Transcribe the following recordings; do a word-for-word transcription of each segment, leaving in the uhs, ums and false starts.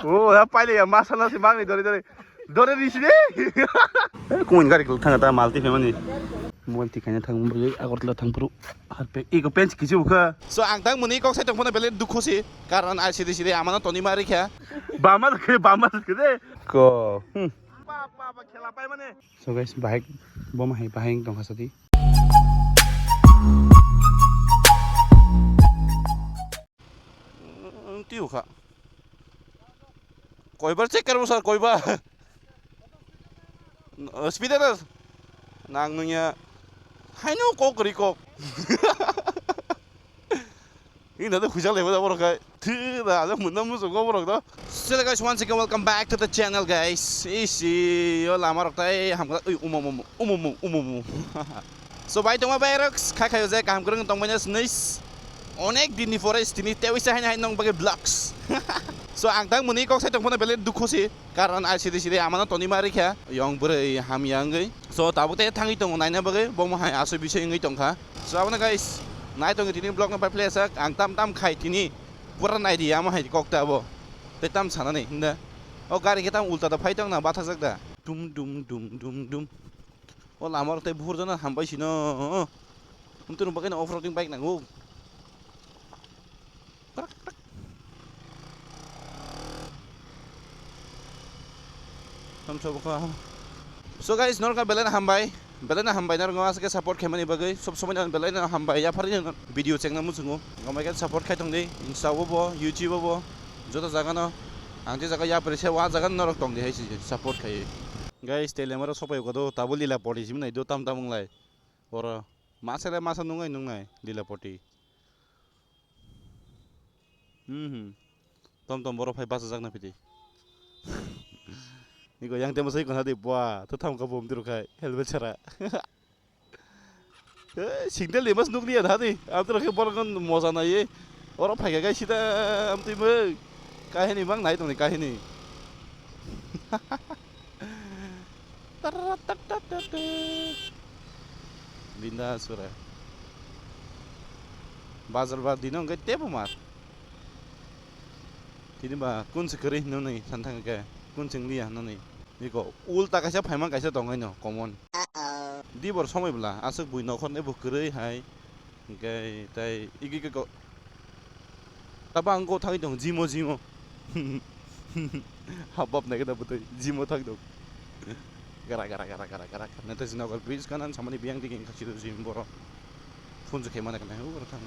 Oh, ya paile ya masala se magni dori dori. Dori risi de. Kumun gari kul thanga ta malti famani. Mobile ti kanya thang bui Agartala thang puru. Harpe iko pench kichu ka. So ang tang muni kok sai tong phone bele dukho si. Karon ai sidi sidi amano toni mari kha. Bama ke bama ke de. Ko. Hmm. Ba ba ba khela pai mane. So guys, bahai boma hai bahai tong khasadi. Tiu kha. Koibar check karbo sir, koibar. Speed ada. Nang nungya. Haino kok ri kok. Ini nanti hujan lebar apa kai? Tidak ada munda musuh kok borok dah. So guys, once again welcome back to the channel guys. Isi yo lama rok tai hamka ui umum umum umum umum. So bai tongma bai rok khai khayo je kaham kwrwng tongmanya snis. Onek din ni pore tini tewisa haino haino nong bagwi vlogs. So ang tang muni kok sai tong phone bele dukho si. Karon ai sidi sidi amano toni mari kha. Yong bwrwi hamya wngwi. So tabuk te thangwi tongo naina bagwi bo mo hai asoi bisoi wngwi tongkha. So abono guys nai tongo tini vlog no pai phlai sak ang tam tam khai tini. Pura nai di amo hai kok ta bo. Te tam sana ni hinda. O gari ke tam ulta da phai tong na bathajak da. Dum dum dum dum dum. O lama rok tei buhur jana hambai sino. Untu rok bagwi no off-roading bike nango. Prak, prak. Tam sobo kha. So guys, norok belai no hambai. Belai no hambai norok aswk support khaimani bagwi. Sob somoi no belai no hambai. Yaphar video chengna muchungo. Gomai khe support khai tong di. Insta o bo, YouTube o bo. Joto jaga no. Ang je jaga yapri se wa jaga norok tong di hai si support khai. Guys, tele maro sopai ko do tabul lila pori simi nai do tam tam lai. Oro masa le masa nungai nungai lila poti. Hmm. Tom tom boro phai basa jakna piti. Niko yang tema sai kona di bua to tham ka bom diru khai helmet chara. Eh, single ni mas nukni ya hadi. Am to ke bor kon moja na ye. Oro phai ga sida am tui mung. Kahini bang nai tong ni kahini. Tararatatatatat. Binda sura. Bazar ba dino ngai tebo mar. Tini ba kun se kwrwi hinwi santang khe kun se wngliya hinwi. Niko ulta kaisa phaima kaisa tongwi no common. Dibor somoi bwla aswk bui nokhor ni bo kwrwi hai. Hingke tai igi ke ko. Taba ang ko thangwi tong jimo jimo. Habab nai kena bwtwi jimo thang tong. Gara gara gara gara gara. Neta jinagar bridge kanan samani biyang digi kachi do jim boro. Phone se khe mana kana hu thang.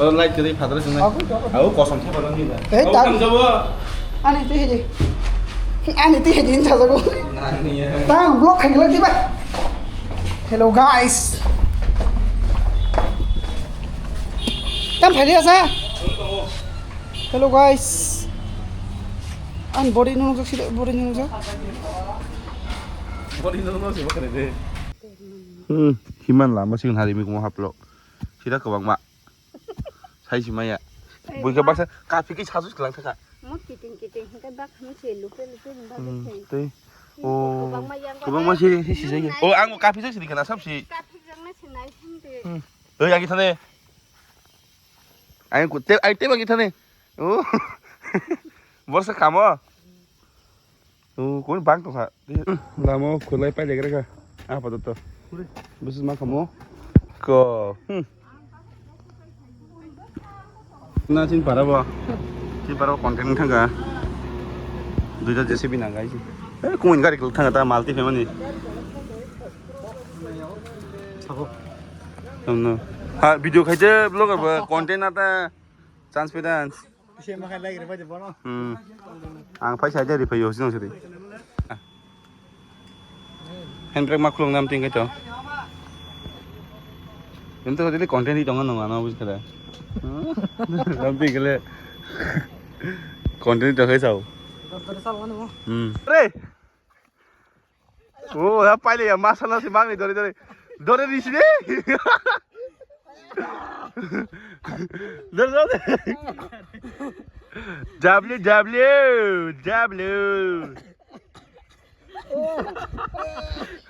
O light kwrwi phataro chwngnai. Aku, aku. Au kosom the balo ni da. Tei Au tam. Kam jabo. Ani tei heji. Ani tei heji insa jago. Nani ya. Tang block khai gila tiba. Hello guys. Tam phai dia sa. Hello guys. An body nung jak sida body nung jak. Body nung nung sih bakal deh. Hmm, himan lama sih hari minggu mau upload. Sida kebang mak. Sai si maya. Bui ke baksa kapi ki sasus kelang thaka. Mo kiting kiting hingke bak hingke lupe lupe hingke Hmm, bak tei. Oh. Kebang ma yang Kebang ma si si si si. Nung Oh, nai ang kapi si si kana sab si. Kapi jang na si nai hingke. Hmm. Oi, agi thane. Ai ku te ai te bagi thane. Oh. Borsa kamo. Oh, kun bang tongkha. Lama khulai pai legra kha. Apa to to. Busus ma khamo. Ko. Hmm. Na chin para bo. Chin para bo content thangka. Duita J C B nang gai. Eh, kumun gari kul thangka ta malti famani. Sabo. Tamno. Ha, video khaite vlogger ba content ata chance pe dance. Ise ma khai like re ba je bono. Hmm. Ang phai sai de ri phai yo sino siri. Handbrake ma khulung nam ting kaito. Ento kadi content di tonga nonga na bujkara. Nam ting kele content di tonga sao. Hmm. Re. Oh, ya paile ya masala se magni dori dori. Dori risi de. Dori dori. W W W.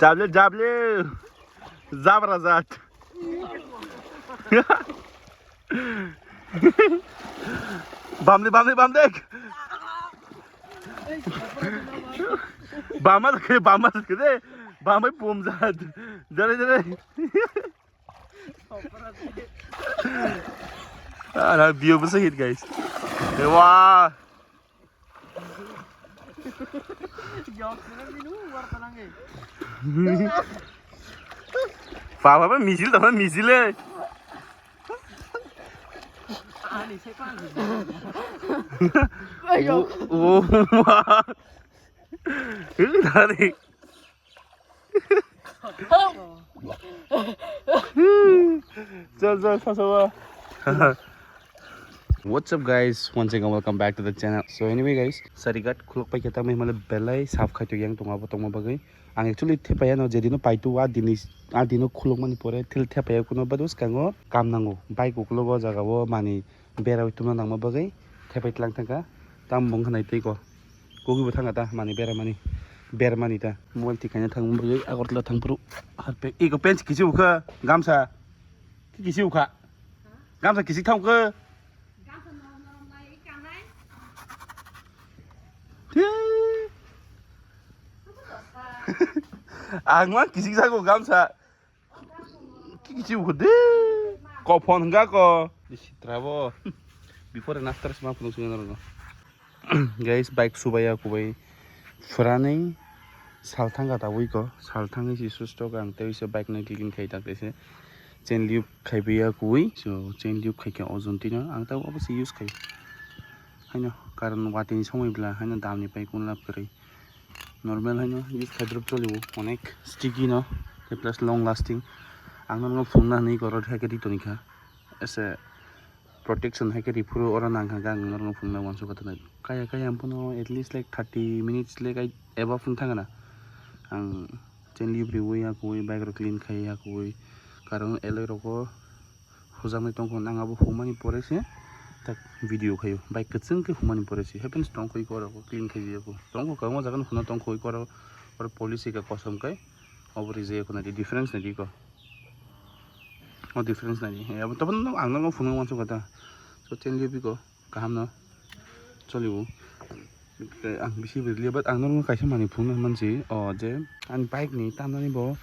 Jable, jable. Jabra jat. Bamde, bamde, bamde. Bama ke, bama ke de. Bamai pum jat. Jare, jare. Ara view bisa hit, guys. Wah. Papa apa misil, apa misil eh? Oh, oh, wah. Ini dari. Chal, chal, sa, sa, wa. What's up, guys? Once again, welcome back to the channel. So anyway, guys, Sarigat khulok pai kita mai male belai saf khai tu yang tonga bo tongma bagwi. Ang actually thepaya no jedino paitu a dini, a dino khulok mani pore thil thepaya kuno badu skango kam nango. Bike uklogo jaga o mani bera tuma nangma bagwi thepai tlang thangkha. Tam bong khanai tei ko. Kogi bo thangkha ta mani bera mani. Ber mani ta. Mobile tikhaina thangma bagwi Agartala thangphuru. Harpe iko pants kisi ukha gamsa. Ki kisi ukha. Gamsa kisi thangkha. Ang ma kisi sago gamsa. Kichi ukhudi. Kophon hwnga ko. Sitra bo. Before and after sma phunuk singna rwgo. Guys, bike subaya kubai. Furani salthang gata wiko. Salthang isi susto gang te isi bike nai clean khai tak isi. Chain lube khai biya kuwi. So chain lube khai khe ojon tino. Ang ta obviously use khai. Haino karon watini somoi bla haino damni pai kun lab kwrwi. Normal haino use khaidrop choliwo, onek sticky no, tei plus long lasting. Ang normal phunukna hinwi oro hai khe ri tonikha. Ese protection hai khe ri phuru oro nangkha khe ang normal phunukna uansukha thanai. Kaya kaya ang phano at least like thirty minutes like I above wng thangna. Ang chain lube riwi ya kuwi, bike rok clean khai ya kuwi. Karon alloy rogo hujaknai tongkha, ang abo humani pore se tak video khaio, bike kwchwng khe humani pore se happens tongkha iko oro clean khai jiyako tongkha, kwbangma jaga no huna tongkha iko oro, oro polish eka kosom kai obo rijak eko naidi difference naidi iko, o difference naidi abo tobon ang normal phunukna uansukha ta, so chain lube iko. Kaham no choliwo. Ang bisi bwrwi liya, but ang norok kaisa manwi phunukna mansi, o je ani bike ni tamnani bo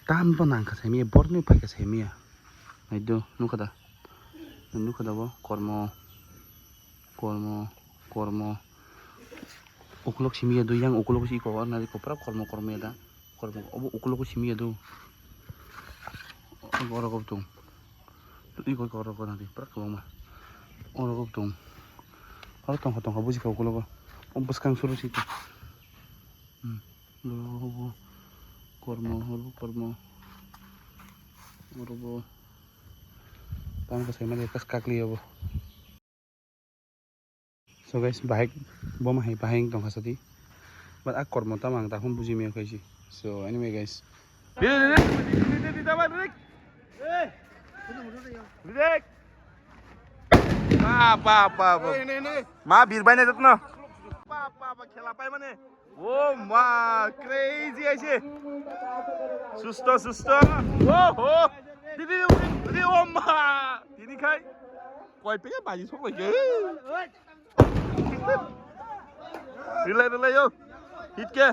tam bo nangkha saimanya, borni phaikha saimanya. Naido, nukha da? Nukha da bo? Kormo, kormo, kormo. Ukulok simi ya do, yang ukulok si ko, nari ko pura kormo, kormo ya da. Kormo, obo ukulogo simi ya do. Oro go tung. Twi koi oro go nadi prak kwbangma. Oro go tung. Oro tongkha tongkha buji kha ukulogo. O bwskang suru si. Hmm. Oro go kormo, oro kormo. Oro go. Tang ko sai mali kas kakli abo. So guys, bahai bo ma hai bahai wng tongkha sadi. But a kormo tamo ang dakhung buji maya khaisi. So anyway guys. Dik, dik, dik, dik, dik, dik, dik, dik, dik. Pa, pa, pa, pa. Nei, nei, nei. Ma bir bai nai jotno. Pa, pa, pa, khela pai mane. Oh ma, crazy aise. Susto, susto. Oh, ho. Di, di, di, di, oh ma. Tini khai. Koi pega baji sok lagi. Relay, relay, yo. Hit ke?